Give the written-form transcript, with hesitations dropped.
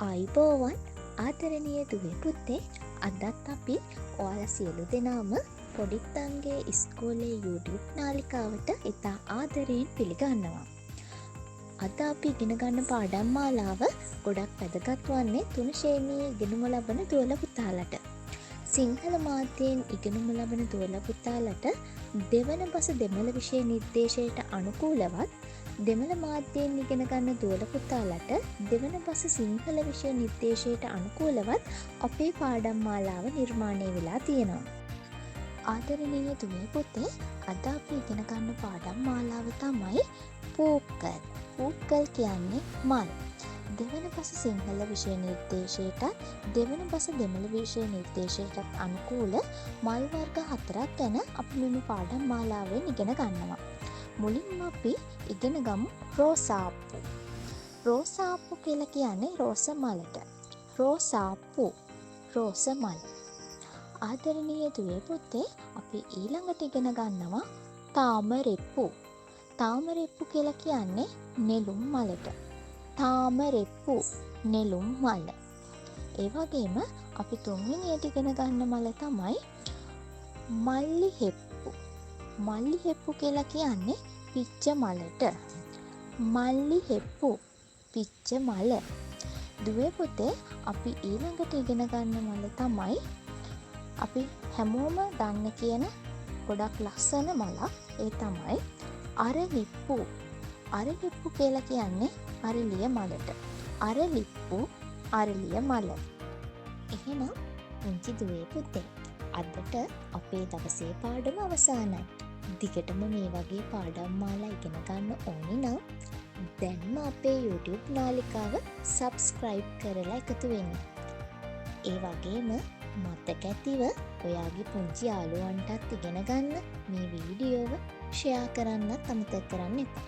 ආයුබෝවන් ආදරණීය දුවේ පුතේ, අදත් අපි ඔයාලා සියලු දෙනාම පොඩිත්තන්ගේ ඉස්කෝලේ YouTube නාලිකාවට ඉතා ආදරයෙන් පිළිගන්නවා. අද අපි ඉගෙන ගන්න පාඩම් මාලාව ගොඩක් වැදගත් වන්නේ තුන ශ්‍රේණියේ ඉගෙනුම ලබන දුවල පුතාලට. සිංහල මාධ්‍යයෙන් ඉගෙනුම ලබන දුවල පුතාලට දෙවන බස දෙමළ විෂය නිර්දේශයට අනුකූලවත්, දෙමළ මාධ්‍යයෙන් ඉගෙන ගන්න දුවල පුතාලට දෙවන බස සිංහල විෂය නිර්දේශයට අනුකූලවත් අපේ පාඩම් මාලාව නිර්මාණය වෙලා තියෙනවා. ආදරණීය දුවේ පුතේ, අද අපි ඉගෙන ගන්න පාඩම් මාලාව තමයි පූක්කල්. පූක්කල් කියන්නේ මල්. දෙවන බස සිංහල විෂය නිර්දේශයටත් දෙවන බස දෙමළ විෂය නිර්දේශයටත් අනුකූල මල් වර්ග 4ක් ගැන අපි මෙම පාඩම් මාලාවෙන් ඉගෙන ගන්නවා. මුලින්ම අපි ඉගෙන ගමු රෝසාප්පු. රෝසාප්පු කියලා කියන්නේ රෝස මලට. රෝසාප්පු, රෝස මල. ආදරණීය දුවේ පුතේ, අපි ඊළඟට ඉගෙන ගන්නවා තාමරෙප්පු. තාමරෙප්පු කියලා කියන්නේ නෙළුම් මලට. තාමරෙප්පු, නෙළුම් මල. ඒ වගේම අපි තුන්වෙනියට ඉගෙන ගන්න මල තමයි මල්ලි හෙප්පු. මල්ලි හෙප්පු කියලා කියන්නේ පිච්ච මලට. මල්ලි හෙප්පු, පිච්ච මල. දුවේ පුතේ, අපි ඊළඟට ඉගෙන ගන්න මල තමයි අපි හැමෝම දන්න කියන ගොඩක් ලස්සන මලක්. ඒ තමයි අරලිප්පු. අරලිප්පු කියලා කියන්නේ අරලිය මලට. අරලිප්පු, අරලිය මල. එහෙනම් පුංචි දුවේ පුතේ, අදට අපේ දවසේ පාඩම අවසానයි. දිගටම මේ වගේ පාඩම් මාලා ඉගෙන ගන්න ඕනි නම් දැන්ම අපේ YouTube නාලිකාව සබ්ස්ක්‍රයිබ් කරලා එකතු වෙන්න. ඒ වගේම මතක ඇතිව ඔයාගේ පුංචි යාළුවන්ටත් ඉගෙන ගන්න මේ වීඩියෝව ෂෙයා කරන්නත් අමතක කරන්න එපා.